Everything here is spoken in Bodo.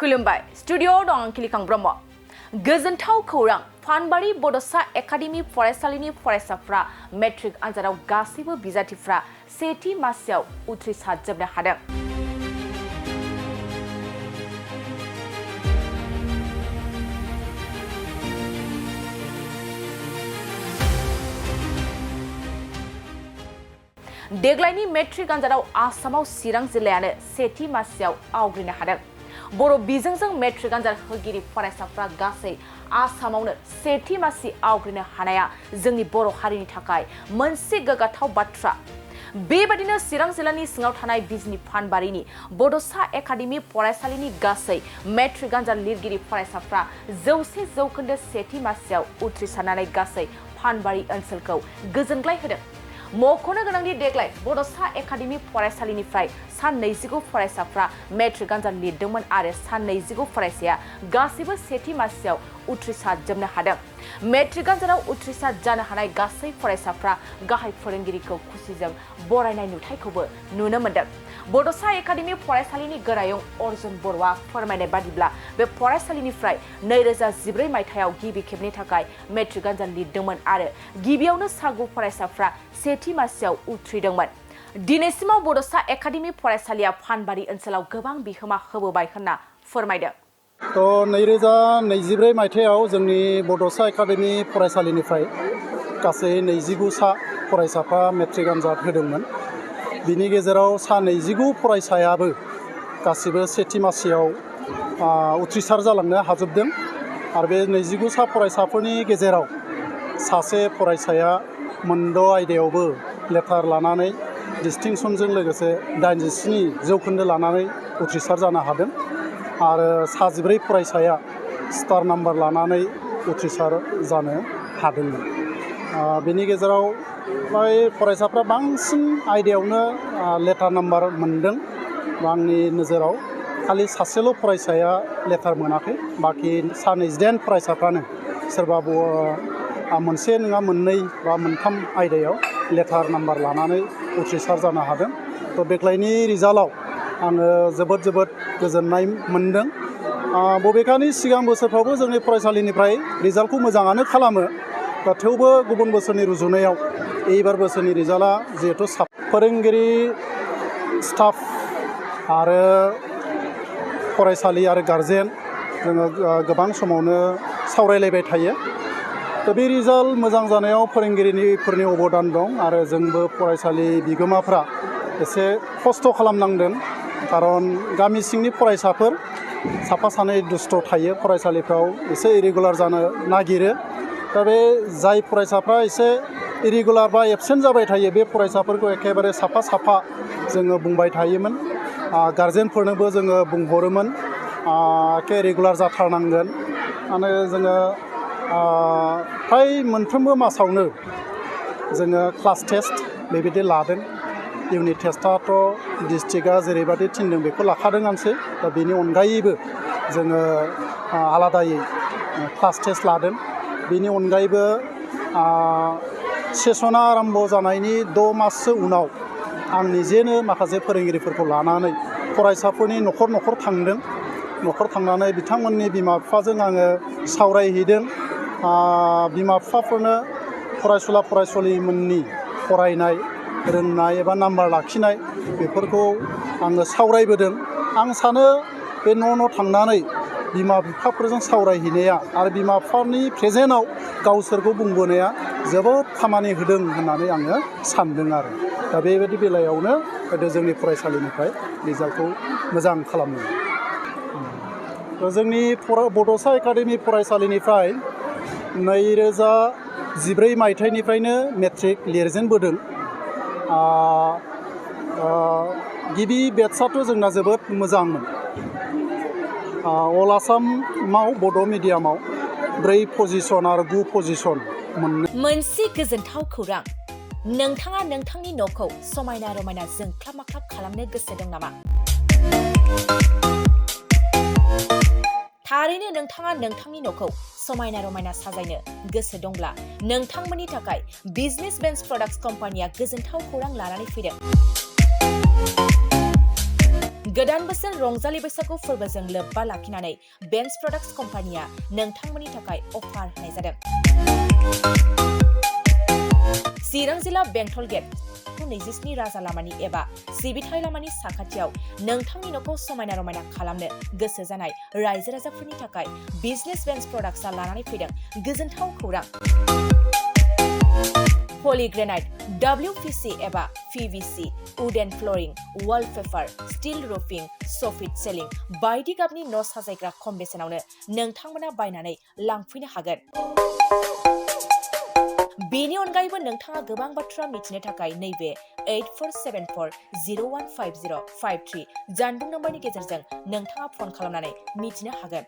खुलुमबाय स्टुडिअ दं आं किलिखां ब्रह्म गोजोनथाव खौरां फानबारि बड'सा एकाडेमि फरायसालिनि फरायसाफ्रा मेट्रिक आनजादाव गासैबो बिजाथिफ्रा सेथि मासियाव उथ्रिसारजोबनो हादों। देग्लायनि मेट्रिक आनजादाव आसामाव चिरां जिल्लायानो सेथि मासियाव आवग्रिनो हादों। बर' बिजोंजों मेट्रिक आनजाद होगिरि फरायसाफ्रा गासै आसामावनो सेथि मासि आवग्रिनो हानाया जोंनि बर' हारिनि थाखाय मोनसे गोग्गाथाव बाथ्रा। बेबादिनो चिरां जिल्लानि सिङाव थानाय बिजनि फानबारिनि बड'सा एकाडेमि फरायसालिनि गासै मेट्रिक आनजाद लिरगिरि फरायसाफ्रा 100% सेथि मासियाव उथ्रिसारनानै गासै फानबारि ओनसोलखौ गोजोनग्लाय होदों। मख'नो गोनांदि देग्लाय बड'सा एकाडेमि फरायसालिनिफ्राय सा 29 फरायसाफ्रा मेट्रिक आनजाद लिरदोंमोन आरो सा 29 फरायसाया गासैबो सेथि मासियाव उथ्रिसारजोबनो हादों। मेट्रिक आनजादाव उथ्रिसार जानो हानाय गासै फरायसाफ्रा गाहाय फोरोंगिरिखौ खुसिजों बरायनाय नुथायखौबो नुनो मोन्दों। बड'सा एकाडेमि फरायसालिनि गोरायुं अर्जुन बर'आ फोरमायनाय बादिब्ला बे फरायसालिनिफ्राय 2014 मायथाइयाव गिबि खेबनि थाखाय मेट्रिक आनजाद लिरदोंमोन आरो गिबियावनो सागु फरायसाफ्रा सेथि मासियाव उथ्रिदोंमोन। दिनैसिमाव बड'सा एकाडेमि फरायसालिया फानबारि ओनसोलाव गोबां बिहोमा होबोबाय होनना फोरमायदों। 2024 मायथाइयाव जोंनि बड'सा एकाडेमि फरायसालिनिफ्राय गासै 29 सा फरायसाफ्रा मेट्रिक आनजाद होदोंमोन। बिनि गेजेराव सा 29 फरायसायाबो गासिबो सेथि मासियाव उथ्रिसार जालांनो हाजोबदों आरो बे 29 सा फरायसाफोरनि गेजेराव सासे फरायसाया मोनद' आयदायावबो लेटार लानानै डिस्टिंसनजों लोगोसे 87% लानानै उथ्रिसार जानो हादों आरो सा 14 फरायसाया स्टार नाम्बार लानानै उथ्रिसार जानो हादोंमोन। बेनि गेजेराव फ्राय फरायसाफ्रा बांसिन आयदायावनो लेटार नाम्बार मोनदों। आंनि नोजोराव खालि सासेल' फरायसाया लेटार मोनाखै, बाखि सा 28 फरायसाफ्रानो सोरबा मोनसे नङा मोननै बा मोनथाम आयदायाव लेटार नाम्बार लानानै उथ्रिसार जानो हादों। देग्लायनि रिजाल्टआव आङो जोबोद गोजोननाय मोन्दों। बबेखानि सिगां बोसोरफ्रावबो जोंनि फरायसालिनिफ्राय रिजाल्टखौ मोजाङानो खालामो, थेवबो गुबुन बोसोरनि रुजुनायाव एबार बोसोरनि रिजाल्टआ जिहेथु फोरोंगिरि स्टाफ आरो फरायसालि आरो गारजेन जोङो गोबां समावनो सावरायलायबाय थायो। बे रिजाल्ट मोजां जानायाव फोरोंगिरिफोरनि अबदान दं आरो जोंबो फरायसालि बिगोमाफ्रा एसे खस्थ' खालामनांदों। खारन गामि सिंनि फरायसाफोर साफा सानै दुस्थ' थायो, फरायसालिफ्राव एसे इरेगुलार जानो नागिरो। दा बे जाय फरायसाफ्रा एसे इरेगुलार बा एबसेन्ट जाबाय थायो बे फरायसाफोरखौ एखेबारे साफा जोङो बुंबाय थायोमोन। गारजेनफोरनोबो जोङो बुंहरोमोन एखे रेगुलार जाथारनांगोन। माने जोङो फ्राय मोनफ्रोमबो मासावनो जोङो क्लास टेस्ट बेबायदि लादों। इउनिट टेस्टआथ' डिस्ट्रिक्टआ जेरैबायदि थिनदों बेखौ लाखादोंआनोसै। दा बेनि अनगायैबो जोङो आलादायै क्लास टेस्ट लादों। बेनि अनगायैबो सेसना आरम्भ जानायनि 6 माससो उनाव आं निजेनो माखासे फोरोंगिरिफोरखौ लानानै फरायसाफोरनि न'खर थांदों। न'खर थांनानै बिथांमोननि बिमा बिफाजों आङो सावरायहैदों। बिमा बिफाफोरनो फरायसुला फरायसुलिमोननि फरायनाय रोंनाय एबा नाम्बार लाखिनाय बेफोरखौ आङो सावरायबोदों। आं सानो बे न' थांनानै बिमा बिफाफोरजों सावरायहैनाया आरो बिमा बिफानि प्रेजेन्टआव गावसोरखौ बुंबोनाया जोबोद खामानि होदों होननानै आङो सानदों आरो। दा बेबायदि बेलायावनो जोंनि फरायसालिनिफ्राय रिजाल्टखौ मोजां खालामदों। जोंनि बड'सा एकाडेमि फरायसालिनिफ्राय 2014 मायथाइनिफ्रायनो मेट्रिक लिरजेनबोदों। गिबि बेटसआथ' जोंना जोबोद मोजांमोन। अल आसामाव बड' मिडियामाव 4 पजिसन आरो 9 पजिसन मोननो। मोनसे गोजोनथाव खौरां, नोंथाङा नोंथांनि न'खौ समायना रमायना जोंख्लाब माख्लाब खालामनो गोसो दं नामा? थारैनो नोंथाङा नोंथांनि न'खौ समायना रमायना साजायनो गोसो दंब्ला नोंथांमोननि थाखाय बिजनेस बेन्स प्रडाक्ट्स कम्पानिया गोजोनथाव खौरां लानानै फैदों। गोदान बोसोर रंजालि बैसागु फोरबोजों लोब्बा लाखिनानै बेन्स प्रडाक्ट्स कम्पानिया नोंथांमोननि थाखाय अफार होनाय जादों। चिरां जिल्ला बेंटल गेट 27 राजा लामानि एबा सिबिथाय लामानि साखाथियाव नोंथांनि न'खौ समायना रमायना खालामनो गोसो जानाय रायजो राजाफोरनि थाखाय बिजनेस बेन्स प्रडाक्ट्सआ लानानै फैदों गोजोनथाव खौरां। पलिग्रेनाइट, WPC एबा PVC, wooden flooring, wallpaper, steel roofing, soffit ceiling बायदि गाबनि न' साजायग्रा खम बेसेनावनो नोंथांमोना बायनानै लांफैनो हागोन। बेनि अनगायैबो नोंथाङा गोबां बाथ्रा मिथिनो थाखाय नैबे 8474015053 जानबुं नम्बरनि गेजेरजों नोंथाङा फन खालामनानै मिथिनो हागोन।